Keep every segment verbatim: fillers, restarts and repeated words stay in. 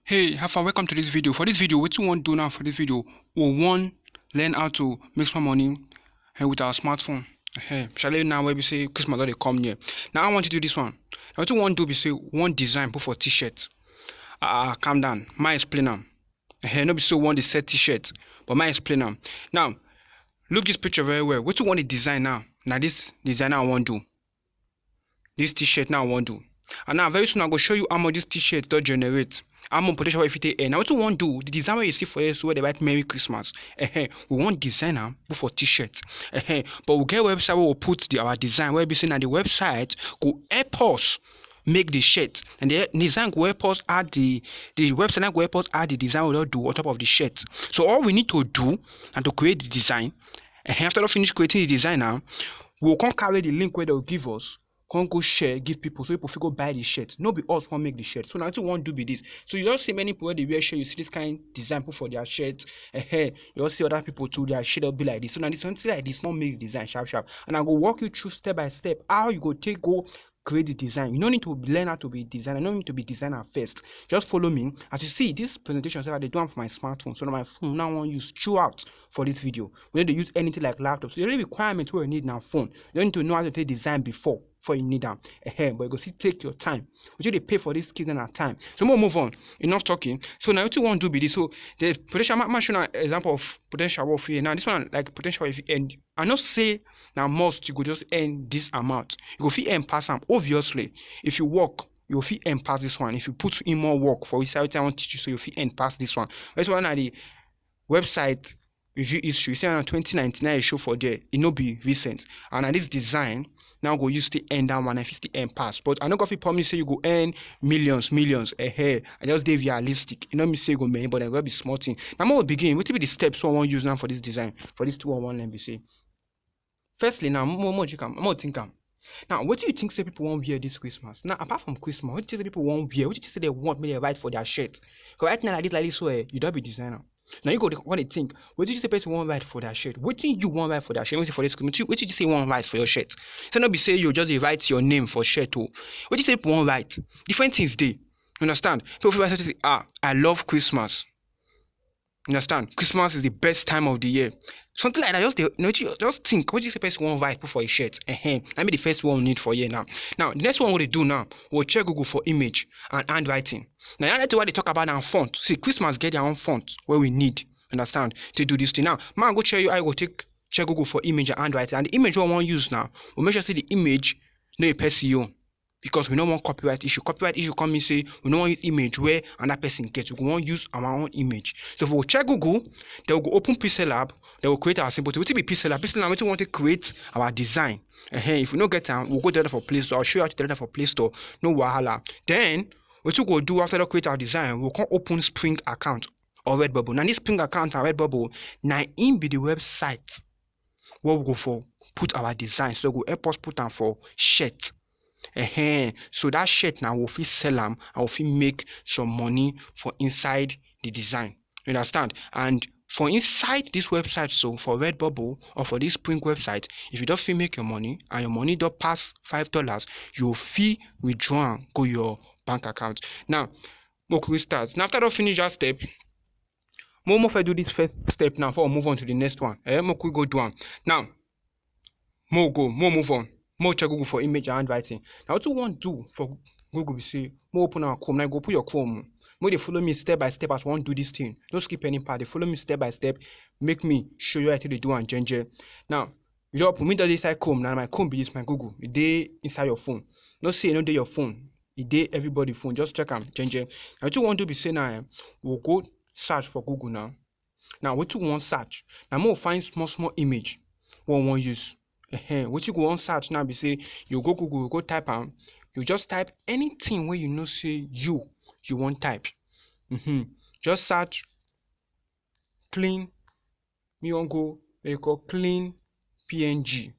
Hey, how far? Welcome to this video. For this video, wetin we wan do now for this video, we wan learn how to make small money, eh, with our smartphone. Eh, especially now wey be say Christmas don dey come near. Now I want you to do this one. Now wetin we wan do be say we wan design put for t-shirt. Ah, calm down. Ma explain am. Eh, no be say we wan dey sell t-shirt, but ma explain am. Now, look this picture very well. Wetin we wan dey design now? Na this design I wan do. This t-shirt now I wan do. And now very soon I go show you how much this t-shirt don generate. How much potential wey e fit take earn. Now wetin we wan do, the design wey you see for here so wey dey write Merry Christmas. Eh, we wan design am put for t-shirt. Eh, but we get website wey we put the, our design wey be say na the website go help us make the shirt. And the design go help us add the, the website na go help us add the design we don do on top of the shirt. So all we need to do na to create the design. Eh, after we finish creating the design now, we go come carry the link wey dem go give us, come go share give people so people fit go buy the shirt. No be us wan make the shirt. So na wetin we wan do be this. So you don see many people wey dey wear shirt, you see this kind design put for their shirt. Eh, you don see other people too, their shirt don be like this. So na this, something like this wan make the design sharp sharp. And I go walk you through step by step how you go take go create the design. You no need to learn how to be designer. You no need to be designer first. Just follow me. As you see, this presentation sef, I dey do am for my smartphone. So na my phone now I wan use throughout for this video. We no dey use anything like laptop. So the only requirement wey you need na phone. You no need to know how to take design before, before you need am. Ehem, but you go still take your time. Wetin you dey pay for this skill na time. So make we move on. Enough talking. So na wetin we wan do be this. So the potential, ma, ma show na example of potential wealth here. Now this one, like, potential wealth, and I no say na must you go just earn this amount. You go fit earn pass am, obviously. If you work, you go fit earn pass this one. If you put in more work for inside wetin I wan teach you, so you fit earn pass this one. This one na the website review history. You see na twenty nineteen e show for there. E no be recent. And na this design now go use still earn that one, e fit still earn pass. But I no go fit promise say you go earn millions, millions. Eh, eh. I just dey realistic. E no mean say you go many, but e go be small thing. Now make we begin. Wetin be the steps wey we wan use now for this design, for this two one one learn be say? Firstly, now, more, more think am, more think am. Now, wetin you think say people wan wear this Christmas? Now, apart from Christmas, wetin you think say people wan wear? Wetin you think say dem want make dem write for their shirt? 'Cause right now, like this, like this, so, eh, you don be designer. Now you go dey, go dey think, wetin you say person wan write for their shirt? Wetin you wan write for their shirt? Wetin for this Christmas? Wetin you say you wan write for your shirt? So no be say you just dey write your name for shirt o. Wetin say people wan write? Different things dey. You understand? People fit write something, "Ah, I love Christmas." You understand? "Christmas is the best time of the year." Something like that. Just dey, you know, you just think, wetin you say person wan write put for a shirt? Ehem. That be the first one we need for here now. Now, the next one we dey do now, we'll check Google for image and handwriting. Now, handwriting wey dey talk about na font. See, Christmas get their own font wey we need, understand, to do this thing. Now, ma go show you how you go take check Google for image and handwriting. And the image wey we wan use now, we make sure say the image no be person own. Because we no wan copyright issue. Copyright issue come mean say we no wan use image wey another person get. We go wan use our own image. So if we check Google, then we go open Pixel Lab, then we create our symbol. So wetin be Pixel Lab? Pixel Lab na wetin we wan take create our design. Ehen, if we no get am, we go download for Play Store. I'll show you how to download am for Play Store. No wahala. Then wetin we go do after we create our design, we go come open Spring account or Redbubble. Now this Spring account and Redbubble, na im be the website wey we go for put our design. So go help us put am for shirt. Ehen. So that shirt now we fit sell am and we fit make some money for inside the design. You understand? And for inside this website, so for Redbubble or for this Spring website, if you don fit make your money and your money don pass five dollars, you fit withdraw am go your bank account. Now, make we start. Now, after I don finish that step, mo mo fit do this first step now before we move on to the next one. Eh, make we go do am. Now, mo go, mo move on. Mo check Google for image and handwriting. Now, wetin we wan do for Google be say, mo open our Chrome. Now, you go put your Chrome. Mo dey follow me step by step as we wan do this thing. No skip any part. Dey follow me step by step. Make me show you how to dey do am, jeje. Now, you don open, me don dey inside Chrome. Now, my Chrome be this, my Google. E dey inside your phone. No say e no dey your phone. E dey everybody phone. Just check am, jeje. Now, wetin we wan do be say now, eh, we go search for Google now. Now, wetin we wan search? Now, mo find small, small image wey we wan use. Ehen, wetin we wan search now be say, you go Google, you go type am, you just type anything wey you know say you, you wan type. Mm-hmm. Just search clean, me wan go, wey you call clean P N G.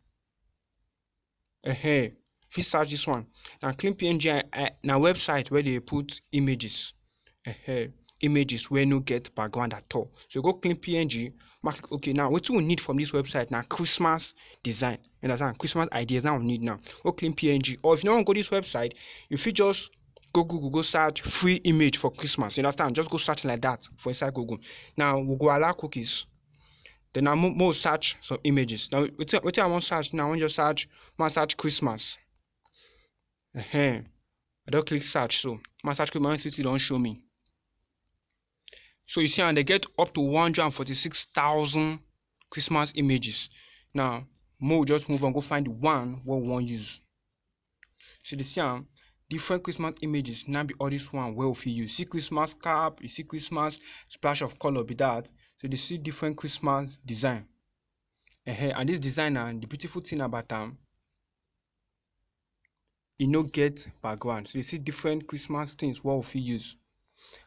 Ehen, fit search this one. Now, clean P N G, I, I, na website where they put images. Ehen, images wey no get background at all. So go clean P N G, mark, okay, now wetin we need from this website na Christmas design. You understand? Christmas ideas now we need now. Go clean P N G. Or if you no wan go this website, you fit just go Google, go search free image for Christmas. You understand? Just go search like that for inside Google. Now we go allow cookies. Then I mo search some images. Now wetin I wan search now, I wan just search, I wan search Christmas. Uh-huh. I don click search, so I wan search Christmas, see wetin e don show me. So you see, and they get up to one hundred and forty-six thousand Christmas images. Now, mo just move on, go find the one we wan use. So you see am, different Christmas images, now be all this one we fit use. See Christmas cap, you see Christmas splash of color be that. So you see different Christmas design. Uh-huh. And this design, and the beautiful thing about am, e no get background. So you see different Christmas things we fit use.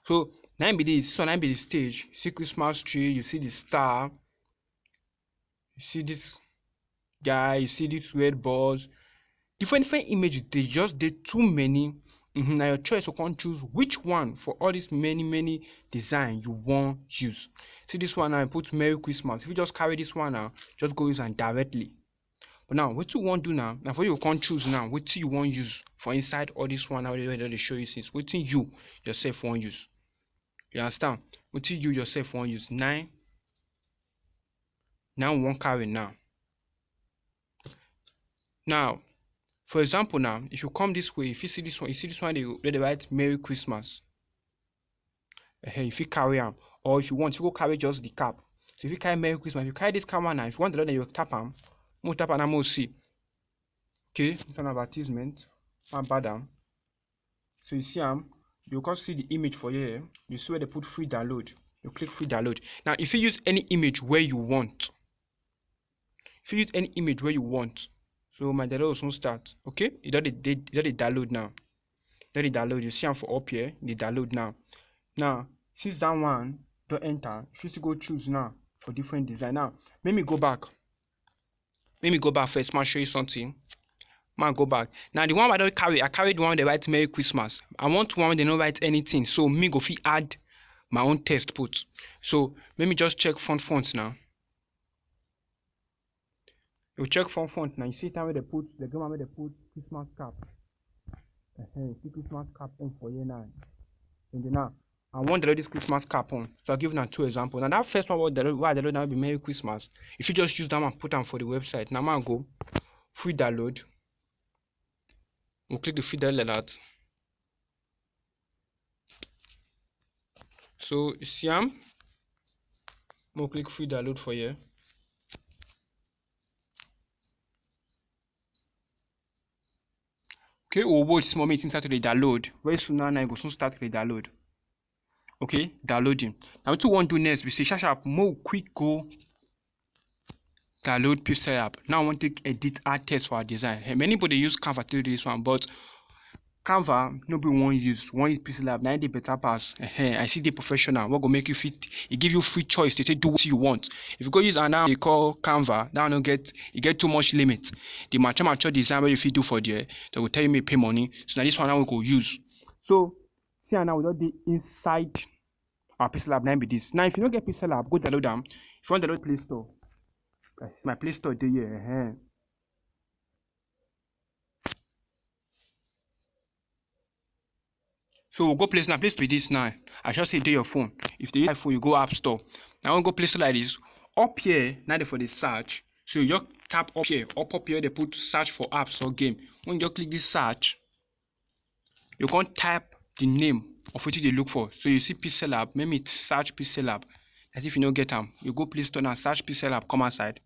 So now be this, so now be the stage. You see Christmas tree, you see the star, you see this guy, you see this red balls. Different, different images, they just dey too many. Mm-hmm. Now your choice, you can choose which one for all these many, many design you wan use. See this one now, I put Merry Christmas. If you just carry this one now, just go use am directly. But now, wetin you wan do now? Now for you can choose now. Wetin you wan use for inside all this one now wey I dey show you since? Wetin you yourself wan use? You understand? Wetin you yourself wan use? Nine. Now we wan carry now. Now, for example, now if you come this way, if you see this one, you see this one, they they write Merry Christmas. Uh, you fit carry am, or if you want, you go carry just the cap. So if you carry Merry Christmas, if you carry this cap one now, if you want the other, you tap am. Mo tap am, mo see. Okay, it's an advertisement. My bad am. So you see am, you can see the image for here. You see where they put free download. You click free download. Now, if you use any image where you want, if you use any image where you want, so my download will soon start. Okay, it don dey, dey, it don dey download now. It don dey download. You see am for up here. E dey download now. Now, since that one don enter, if you still go choose now for different design. Now, make me go back. Make me go back first. I'ma show you something. Man, go back. Now, the one I don carry, I carry the one they write Merry Christmas. I want one they no write anything. So me go fit add my own text put. So let me just check font font now. You check font font now. You see time where they put, the grandma where they put Christmas cap. Uh-huh. You see Christmas cap on for here now. And then now, I want to this Christmas cap on. So I'll give now two examples. Now that first one, what the, why the now be Merry Christmas. If you just use that one, put am for the website. Now man go free download. We'll click the free download like that. So you see am, we'll click free download for here. Okay, we'll wait small, make it start to dey download. Very soon now, now it go soon start to dey download. Okay, downloading. Now what you want to do next? We say sharp sharp, mo quick go download Pixel Lab. Now I want to edit our text for our design. Hey, many people they use Canva to do this one, but Canva no be one use, one use Pixel Lab. Now the better pass. Hey, I see the professional. What go make you fit? It give you free choice to take do what you want. If you go use an app they call Canva, that no get, it get too much limit. The mature mature design where you fit do for there, they will tell you me pay money. So now this one I will go use. So see now we don dey inside our Pixel Lab. Now be this. Now if you no get Pixel Lab, go download am. If you want download Play Store, eh, my Play Store dey here. Eh. So we'll go place now. Place with this now. I shall say do your phone. If they use iPhone, you go App Store. Now we'll go place like this. Up here, now they for the search. So you just tap up here. Up up here, they put search for apps or game. When you just click this search, you can type the name of what you look for. So you see Pixel Lab. Make me search Pixel Lab. As if you no get am, you go Play Store now, search Pixel Lab, come outside.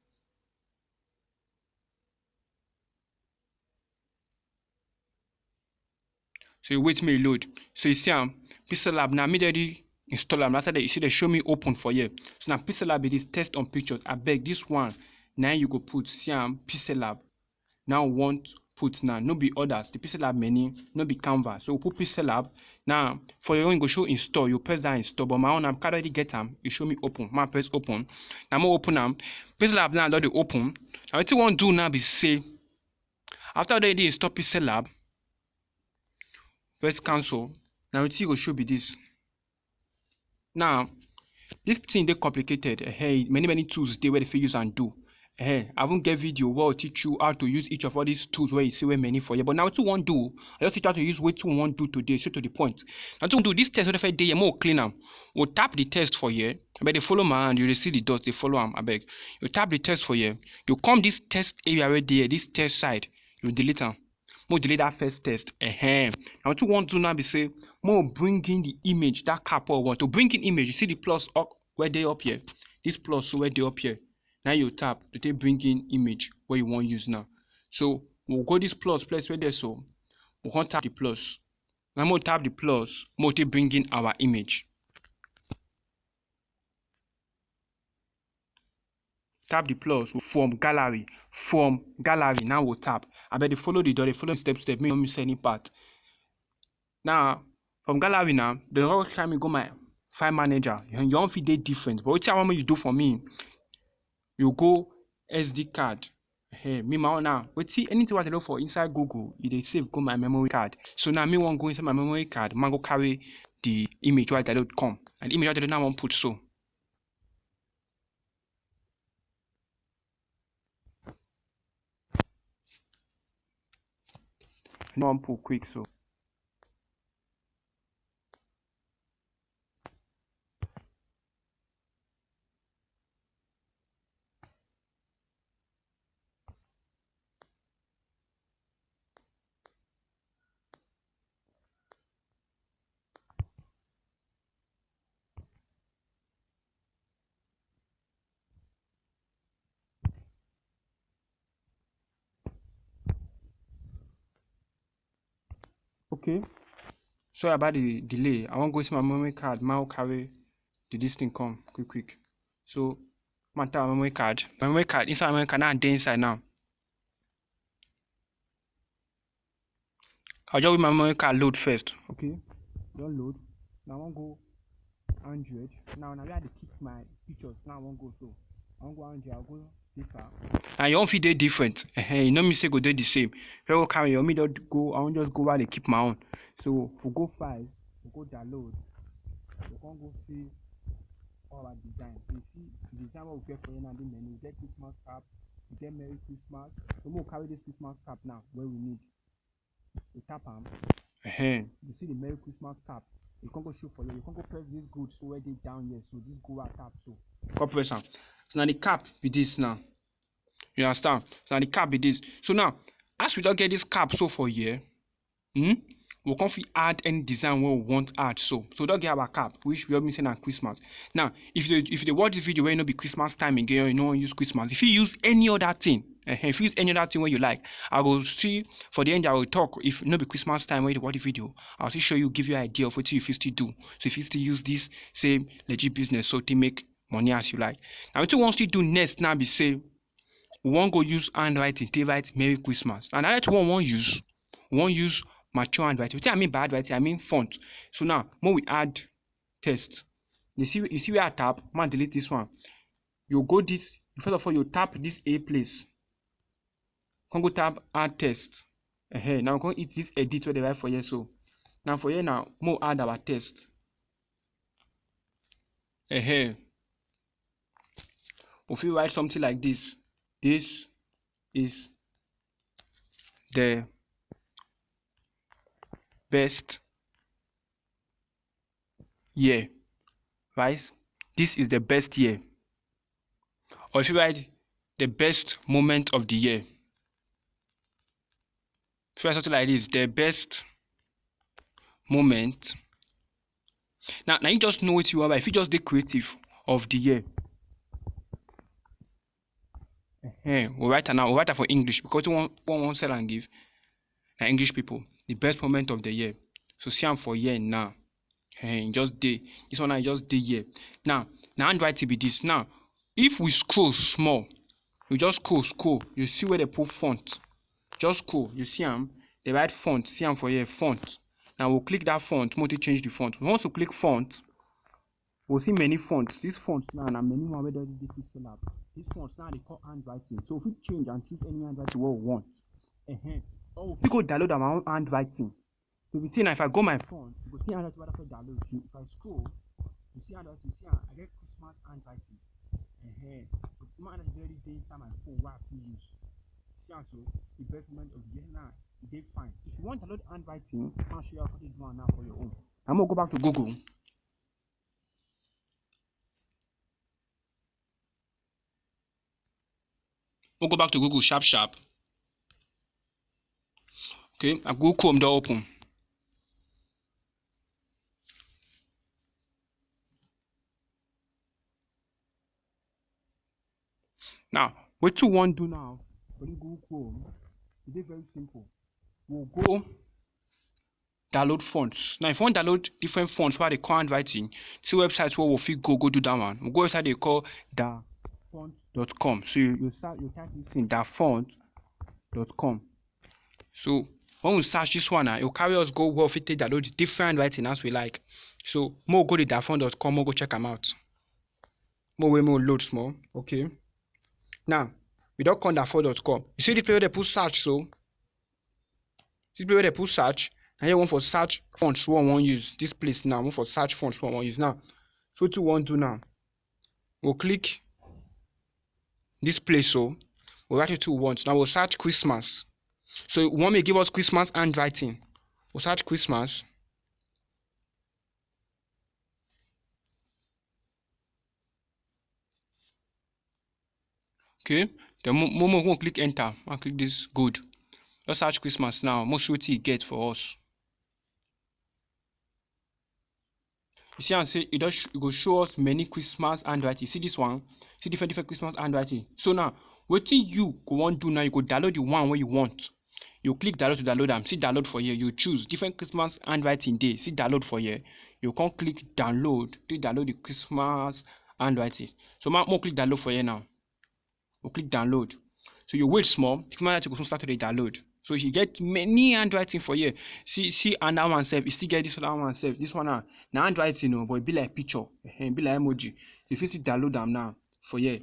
So you wait me load. So you see am, Pixel Lab now, me already install am. After that, you see they show me open for here. So now Pixel Lab, it is test on pictures. I beg this one. Now you go put, see am, Pixel Lab. Now want put now, no be others. The Pixel Lab many, no be Canva. So we put Pixel Lab. Now for your own, go show install. You press that install, but my own, I'm already get am. You show me open. My press open. Now I'm open am. Pixel Lab now don dey open. Now what you want do now be say, after they dey install Pixel Lab, press cancel. Now what you go show be this. Now, this thing dey complicated. Eh, many many tools dey where they fit use and do. Eh, I won't get video where I teach you how to use each of all these tools where you see where many for you. But now what you want do, I just teach you how to use what you want do today, straight to the point. Now to do this test, what if I day more clean am? We'll tap the test for here. But they follow my hand, you will see the dots, they follow am. I beg. You tap the test for here. You come this test area right there, this test side. You delete am. Mo delete that first test. Ehem. Now what you want to now be say, more bring in the image, that cap or want to bring in image. You see the plus up where they up here. This plus where they up here. Now you tap to take bring in image where you want use now. So we'll go this plus place where there so. We'll come tap the plus. Now we'll tap the plus, we'll take bring in our image. Tap the plus from gallery. From gallery, now we'll tap. I bet they follow the door, they follow step step. Me don't miss any part. Now, from gallery now, the whole time you go my file manager, you don't feel they different. But what I want you do for me, you go S D card. Hey, me my own now. Wait, see anything what I look for inside Google, it they save go my memory card. So now me want go inside my memory card, man go carry the image what I load come. And the image what I load now want put so. No one put quick so. Okay. Sorry about the delay. I won't go see my memory card. My carry the this thing come quick quick. So my tap my memory card. My memory card inside my memory card now dey inside now. I'll just with my memory card load first. Okay. Don't load. Now I won't go hundred. Now now where I dey keep my pictures. Now I won't go so. I won't go hundred. I'll go data. And your own fit dey different. Uh-huh. You know me say go dey the same. If you go carry your me don't go. I won't just go while they keep my own. So we go five. We go download. We can't go see all our design. So you see the design what we get for you now the menu. We get Christmas cap. We get Merry Christmas. So we'll carry this Christmas cap now where we need. You tap am. Uh-huh. You see the Merry Christmas cap. You can go show for you. You can go press this good so where they down here. So this go out tap so. Come press am. So now the cap be this now. You understand? So now the cap be this. So now, as we don't get this cap so for here, hmm, we can't fit add any design we want add so. So we don't get our cap, which we have been saying at Christmas. Now, if they if they watch this video where you know be Christmas time again, you know use Christmas. If you use any other thing, uh, if you use any other thing where you like, I will see for the end I will talk. If no be Christmas time where you watch the video, I'll still show you, give you an idea of what you fit still do. So if you still use this same legit business, so to make money as you like. Now what you want to do next now be say we won't go use handwriting to write Merry Christmas. And another one won't use, won't use mature handwriting. What I mean by handwriting, I mean font. So now when we add text, you see you see where I tap, man delete this one. You go this, first of all you tap this A place. Can go tap add text. Uh-huh. Now can hit this edit where they write for here so. Now for here now, more add our text. Uh-huh. If you write something like this, this is the best year, right? This is the best year. Or if you write the best moment of the year, if you write something like this, the best moment. Now, now you just know what you are. If you just the creative of the year, uh-huh. We write am now. We write am for English because we want we want sell and give. Now English people, the best moment of the year. So see am for here now. Hey, just day. This one I just day here. Now, now handwriting be this. Now, if we scroll small, you just scroll, scroll. You see where they put font. Just scroll. You see am. They write font. See am for here. Font. Now we'll click that font. We'll change the font. Once we click font, we'll see many fonts. These fonts now are many one where they fit sell up. These fonts now they call handwriting. So if we change and choose any handwriting we want, uh-huh. Or if we go download our own handwriting. So you see now if I go my font, you go see handwriting what I download. You, if I scroll, you see handwriting. You see ah, I get Christmas handwriting. Uh-huh. So The man is already dey inside my phone wey I fit use. See am so, the best moment of the year now, e dey fine. If you wan download handwriting, I'll show you how to do am now for your own. I'm gonna go back to Google. We'll go back to Google sharp sharp. Okay, I Google Chrome don open. Now, wetin we wan do now for the Google Chrome, e dey very simple. We'll go download fonts. Now, if you wan download different fonts wey dey call handwriting, see website wey we fit go, go do that one. We go website dey call dafont dot com. So you, you start, you type this thing, dafont dot com. So when we search this one now, e go carry us go where we fit take download the different handwriting as we like. So mo go the dafont dot com, mo go check am out. Mo wey mo load small. Okay. Now, we don come dafont dot com. You see the place wey dem put search so? See the place wey dem put search? Na here we wan for search fonts wey we wan use. This place now, we wan for search fonts wey we wan use. Now, so wetin we wan do now? We'll click this place so. We'll write wetin we want. Now we'll search Christmas. So we want me give us Christmas handwriting. We'll search Christmas. Okay. Then mo, mo, mo, mo click enter. I click this good. Let's search Christmas now. Mo see wetin e get for us. You see am say e don sh-, e go show us many Christmas handwriting. See this one? See different, different Christmas handwriting. So now, wetin you go wan do now, you go download the one wey you want. You click download to download am. See download for here. You choose different Christmas handwriting dey. See download for here. You come click download to download the Christmas handwriting. So ma, mo click download for here now. We click download. So you wait small, the Christmas handwriting go soon start to dey download. So you get many handwriting for here. See, see another one sef, you still get this other one sef. This one now, na handwriting o, but e be like picture, eh, e be like emoji. You fit still download am now for here.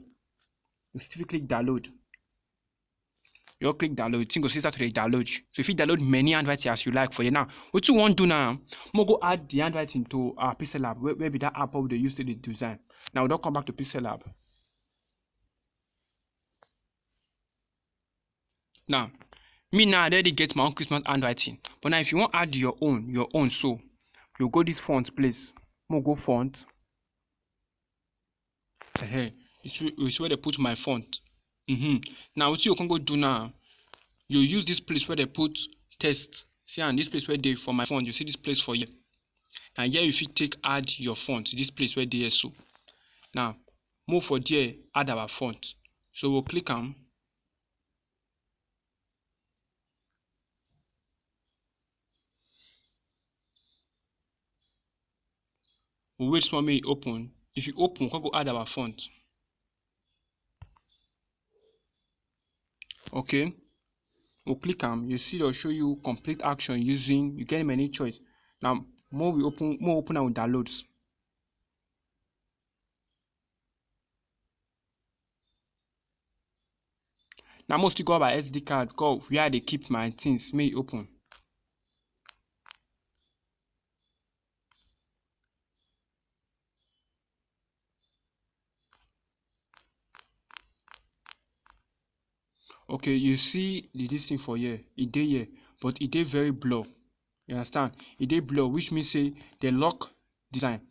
You still click download. You click download, the thing go still start to dey download. So you fit download many handwriting as you like for here. Now, wetin we wan do now? Mo go add the handwriting to our Pixel Lab, wey, wey be that app wey we dey use to dey design. Now we don come back to Pixel Lab. Now, me now, I already get my own Christmas handwriting. But now, if you wan add your own, your own so, you go this font place. Mo go font. Hey, you see, you see where dem put my font. Mm-hmm. Now, wetin you come go do now? You use this place where dem put text. See, and this place where dey for my font, you see this place for here. Na here you fit take add your font, this place where dey here so. Now, mo for there, add our font. So we'll click am. We'll wait small make e open. If e open, come go add our font. Okay. We'll click am. You see, they'll show you complete action using, you get many choice. Now, mo we open, mo open am with downloads. Now, mo still go my S D card, go where I dey keep my things, make e open. Okay, you see the, this thing for here, e dey here, but e dey very blur. You understand? E dey blur, which means say dem lock design.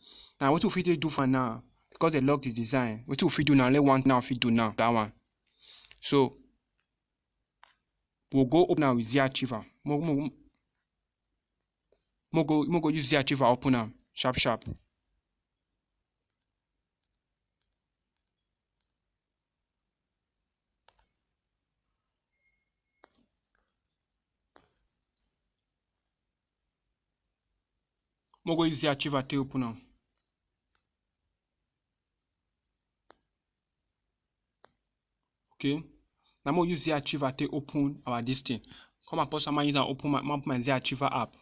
Now, wetin we fit take do for now? Because dem lock the design, wetin we fit do now? Let one now fit do now, that one. So, we'll go open am with Z Archiver. Mo, mo, mo go, mo go use Z Archiver open am sharp sharp. Mo go use Z Archiver take open am. Okay. Now mo use Z Archiver take open our this thing. Come and pause am, use and open my, open my Z Archiver app.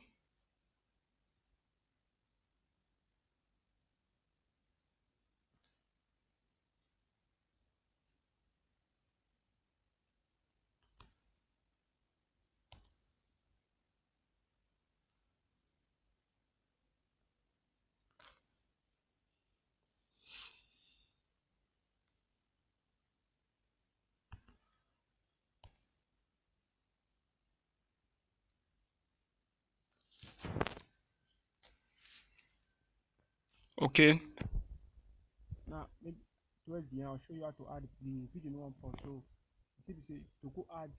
Okay. Now, maybe towards the end, I'll show you how to add the video no one pause. So, you see, we say to go add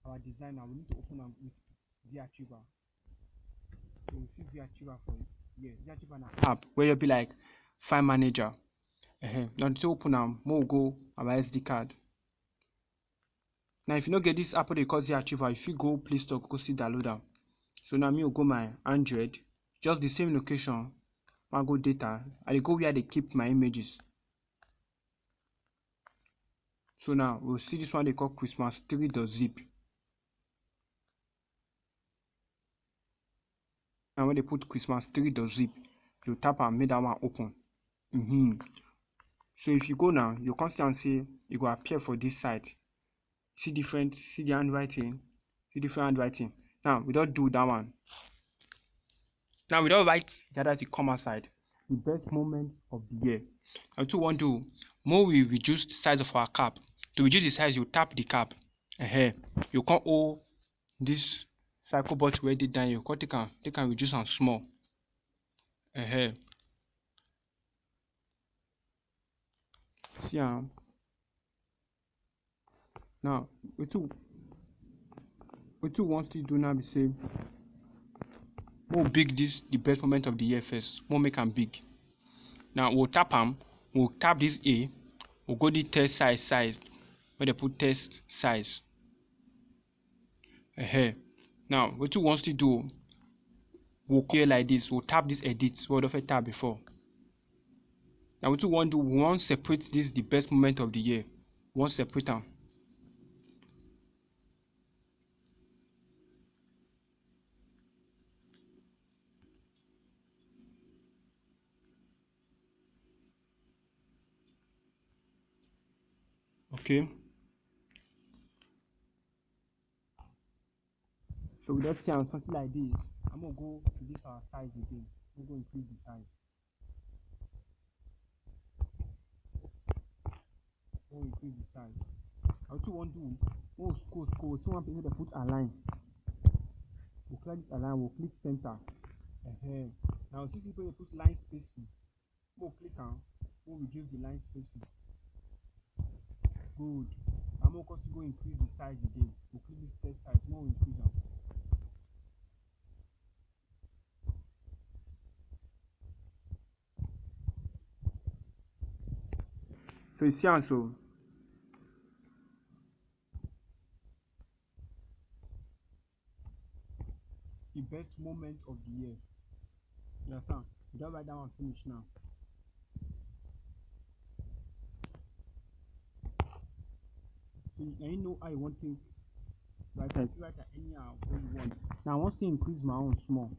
our design now, we need to open am with ViArchiver. So, you see ViArchiver for here. ViArchiver na app where you be like file manager. Uh-huh. Now, to open am, mo go our S D card. Now, if you no get this app wey dey call ViArchiver, you fit go Play Store, go see download am. So now me go my Android, just the same location. I go data, I dey go where they keep my images. So now we'll see this one they call Christmas tree dot zip. And when they put Christmas tree dot zip, you tap and make that one open. Mm-hmm. So if you go now, you come see and say it go appear for this side. See different, see the handwriting, see different handwriting. Now we don't do that one. Now we don't write the handwriting come outside. The best moment of the year. Now two one do more we reduce the size of our cap. To reduce the size, you tap the cap. Uh-huh. You can't hold this cycle bot where they down, you can't take am, take am reduce am small. Uh-huh. See am. Now, wetin wetin we wan still do now be say, mo big this the best moment of the year first. Mo make am big. Now we'll tap am. We'll tap this A. We'll go the test size size. Where they put test size. Uh-huh. Now wetin we wan still do? We'll clear like this. We'll tap this edit. What of a tab before? Now wetin we wan do? We wan separate this the best moment of the year. We wan separate am. Okay. So we just see am something like this. I'm gonna go to this our size again. I'm gonna increase the size. Go increase the size. I also want to, oh, scroll, scroll. So one place they put align. We'll click this align. We'll click center. Uh-huh. Now see people they put line spacing. Go click am. Go reduce the line spacing. Good. I'm going to go increase the size again. We'll click this text size. We'll increase am. So you see am so. The best moment of the year. You understand? You don write that one finish now. So you, you know how you want to write am. If you write am anyhow wey you want. Now I wan still increase my own small.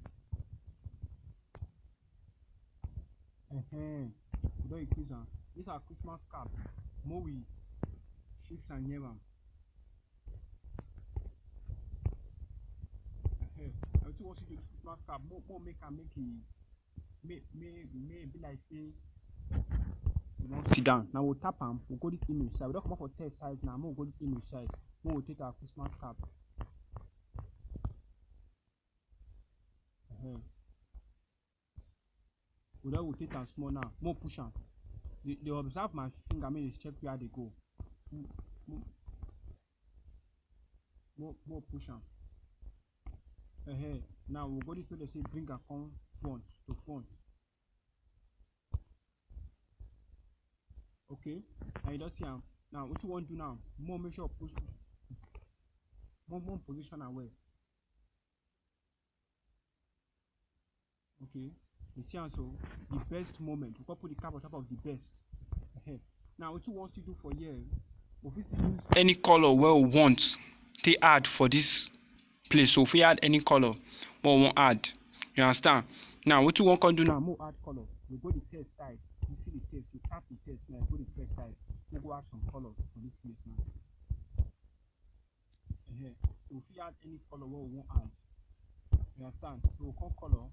Uh-huh. We don increase am. This our Christmas cap. Mo we shift am near am. Uh-huh. I too want to do Christmas cap. Mo mo make am make e may may may be like say we wan sit down. Now we'll tap am. We'll go this image side. We don comot for text side now. Mo go this image side. Mo will take our Christmas cap. Uh-huh. We don rotate am small now. Mo push am. Dey dey observe my finger, make dey check where I dey go. Mo mo mo mo push am. Ehen, now we go this place, dey say bring am come front, to front. Okay, now you don see am. Now wetin you wan do now? Mo make sure push, mo mo position am well. Okay, you see am so, the best moment. We come put the cap on top of the best. Ehen. Now wetin we wan still do for here? We fit still use any colour wey we want take add for this place. So we fit add any colour wey we wan add. You understand? Now wetin we wan come do now? Mo add colour. We go the text side. You see the text, you tap the text now, you go the text side. We go add some colour for this place now. Ehen. So we fit add any colour wey we wan add. You understand? So we come colour.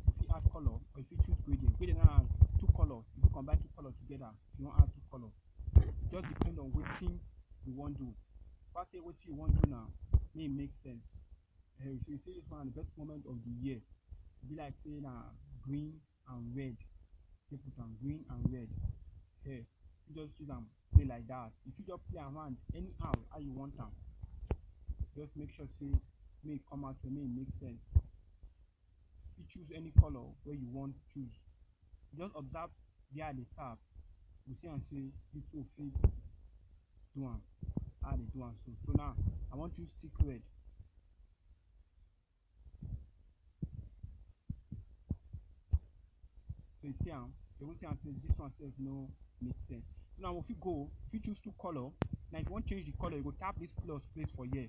We fit add colour, or you fit choose gradient. Gradient na two colour. You fit combine two colour together. If you wan add two colour, just depend on wetin you wan do. If I say wetin you wan do now, make e make sense. Ehen, so you say this one na the best moment of the year. E be like say na green and red. Take put am green and red. Here, you just use am play like that. If you just play around anyhow how you want am, just make sure say make e come out well, make e make sense. You choose any color where you want choose. Just observe where I dey tap. You see am say you too fit do am. How I dey do am so. So now I wan choose thick red. So you see am, you go see am say this one sef no make sense. So now if you go, if you choose two color, now if you wan change the color, you go tap this plus place for here.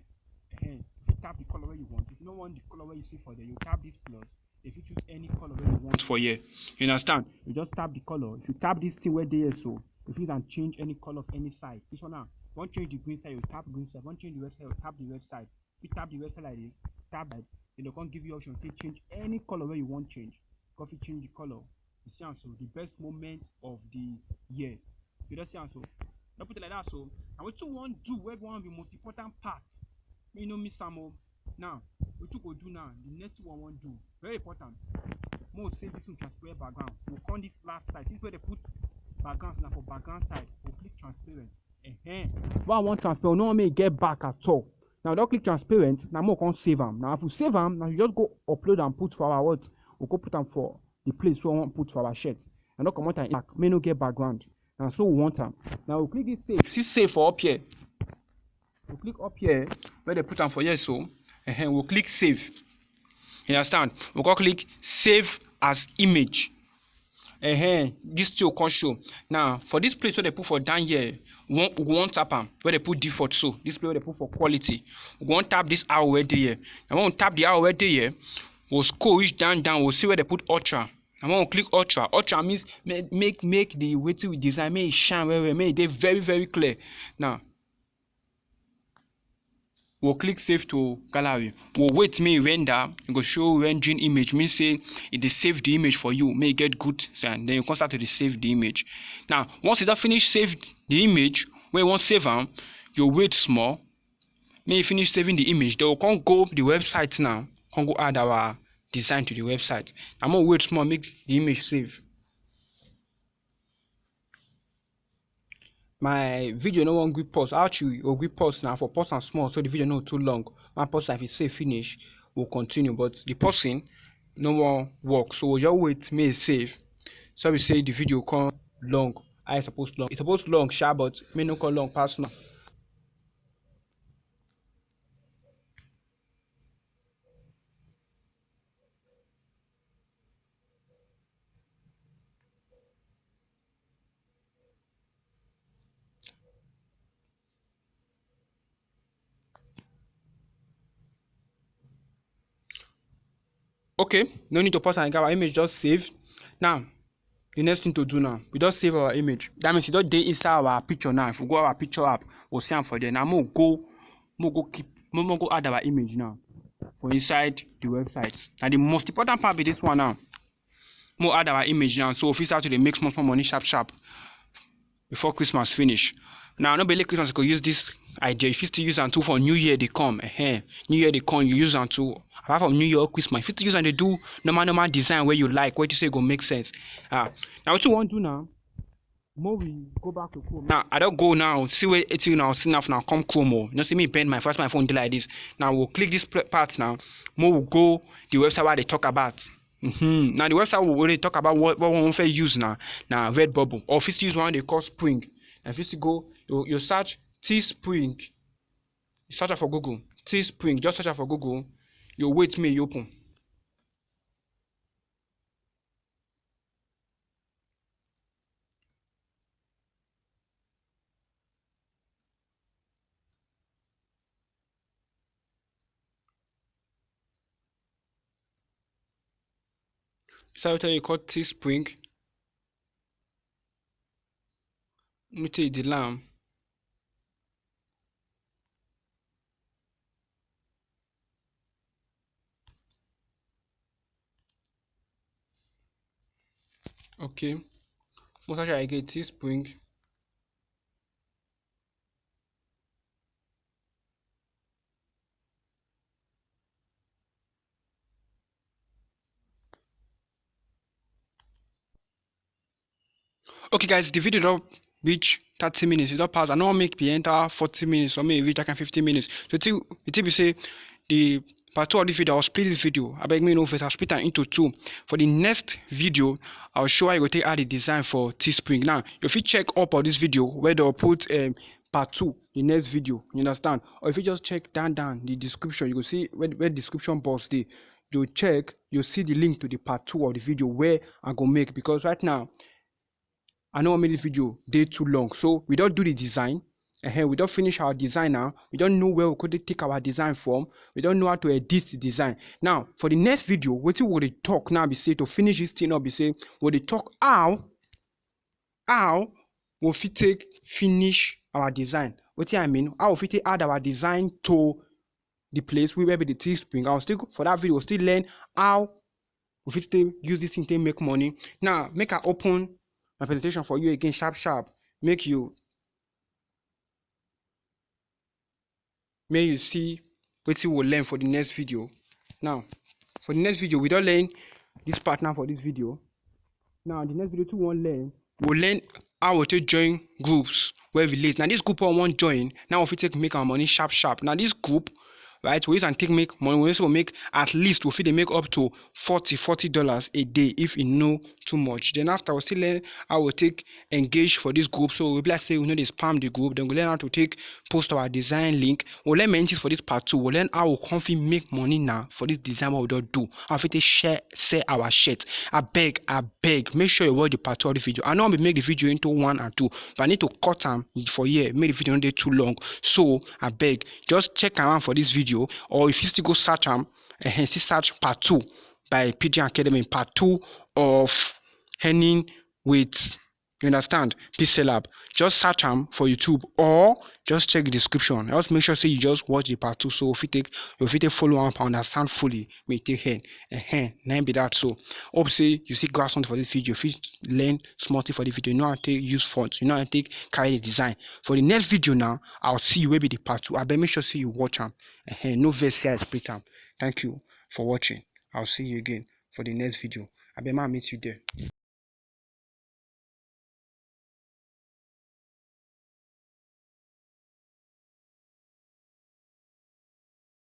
Ehen, you fit tap the color wey you want. If you no want the color wey you see for there, you tap this plus. If you choose any color wey you want for here, you understand? You just tap the color. If you tap this thing wey dey here so, you fit and change any color of any side. This one now, you wan change the green side, you tap green side. You wan change the red side, you tap the red side. You tap the red side like this, tap that. Then they come give you option to change any color where you want change. You fit change the color. You see am so, the best moment of the year. You don see am so. Don't put it like that so. And wetin we wan do, wey wan be most important part, make you no miss am o. Now, wetin we go do now, the next one we wan do, very important. Make we save this one, transparent background. We come this last side. Since where they put background na for background side, we click transparent. Ehen. Why I wan transparent? We no wan make e get back at all. Now, we don click transparent. Now, make we come save am. Now, if we save am, now you just go upload and put for our what? We go put am for the place wey we wan put for our shirt. And no comot am back. Make e no get background. Na so we want am. Now we click this save. See save for up here. We click up here where they put am for here so. Ehen, we click save. You understand? We go click save as image. Ehen, this thing go come show. Now for this place wey they put for down here, we wan, we wan tap am where they put default so. This place wey they put for quality, we wan tap this arrow wey dey here. And when we tap the arrow wey dey here, we'll scroll reach down, down. We'll see where they put ultra. And when we click ultra, ultra means make, make, make the wetin we design, make e shine well well, make e dey very, very clear. Now we'll click save to gallery. We'll wait make e render. E go show rendering image, mean say e dey save the image for you, make e get good, and then you come start to dey save the image. Now once you don finish save the image, when you wan save am, you wait small. Make you finish saving the image, then we come go the website now, come go add our design to the website. Na make we wait small, make the image save. My video no wan gree pause. How you go gree pause now? For pause am small so the video no too long. Make I pause am, if e save finish, we'll continue. But the pausing no wan work, so we'll just wait make e save. So we say the video come long. How e suppose long? E suppose long sha, but make e no come long pass now. Okay, no need to pause and our image just save. Now, the next thing to do now, we just save our image. That means e don dey inside our picture now. If we go our picture app, we'll see am for there. Now, make we go, make we go keep, make we go add our image now for inside the website. Now, the most important part be this one now. Make we add our image now, so we fit start to dey make small, small money sharp, sharp before Christmas finish. Now, no be only Christmas you go use this idea. You fit still use am too for New Year dey come. Ehen. New Year dey come, you use am too. Apart from New Year or Christmas, you fit still use am dey do normal, normal design wey you like, wey you say go make sense. Ah, now wetin we wan do now? Make we go back to Chrome. Now, I don go now, see wetin una see now, now come Chrome o. You know, see me bend my first, my phone dey like this. Now we'll click this pl-, part now. Make we go the website wey I dey talk about. Mm-hmm. Now the website we already talk about what, what we wan first use now. Now Redbubble. Or fit use one they call Spring. And fit go, you, you search Teespring. You search am for Google. Teespring. Just search am for Google. You wait make e open. So I tell you called Teespring. Let me tell you the lamb. Okay. What shall I get? Teespring. Okay, guys, the video don reach thirty minutes. E don pass. I no wan make e enter forty minutes or make e reach that kind fifty minutes. So the thing, the thing be say the part two of this video, I'll split this video. Abeg, make no vex, I'll split am into two. For the next video, I'll show how you go take add the design for Teespring. Now, you fit check up on this video where they'll put um, part two, the next video. You understand? Or if you just check down down the description, you go see where, where description box dey. You check, you see the link to the part two of the video where I go make, because right now I no wan make this video dey too long. So we don do the design. Uh-huh, we don finish our design now. We don know where we go take our design from. We don know how to edit the design. Now, for the next video, wetin we go dey talk now be say, to finish this thing up be say, we go dey talk how, how we fit take finish our design. Wetin I mean? How we fit take add our design to the place wey be the Teespring. I will still, for that video, we still learn how we fit take use this thing take make money. Now, make I open my presentation for you again sharp sharp. Make you, make you see wetin we learn for the next video. Now, for the next video, we don learn this part now for this video. Now, the next video too we wan learn, we learn how we take join groups wey relate. Now, this group wey we wan join, now we fit take make our money sharp sharp. Now, this group, right, we use am take make money. We also make, at least we fit dey make up to forty, forty dollars a day if e no too much. Then after, we still learn how we take engage for this group. So we be like say we no dey spam the group. Then we learn how to take post our design link. We learn many things for this part two. We learn how we come fit make money now for this design wey we don do. How we fit take share, sell our shirt. Abeg, abeg, make sure you watch the part two of the video. I no wan be make the video into one and two, but I need to cut am for here, make the video no dey too long. So abeg, just check around for this video, or if you still go search am, uh, still search part two by P J Academy, part two of earning with, you understand, Pixel Lab. Just search am for YouTube or just check the description. Just make sure say you just watch the part two, so you fit take, you fit take follow am and understand fully, make e take end. Uh-huh, na im be that. So hope say you still grab something for this video. You fit learn small thing for the video. You know how to take use font. You know how to take carry the design. For the next video now, I'll see you wey be the part two. Abeg, make sure say you watch am. Uh-huh, no vex say I split am. Thank you for watching. I'll see you again for the next video. Abeg, ma meet you there.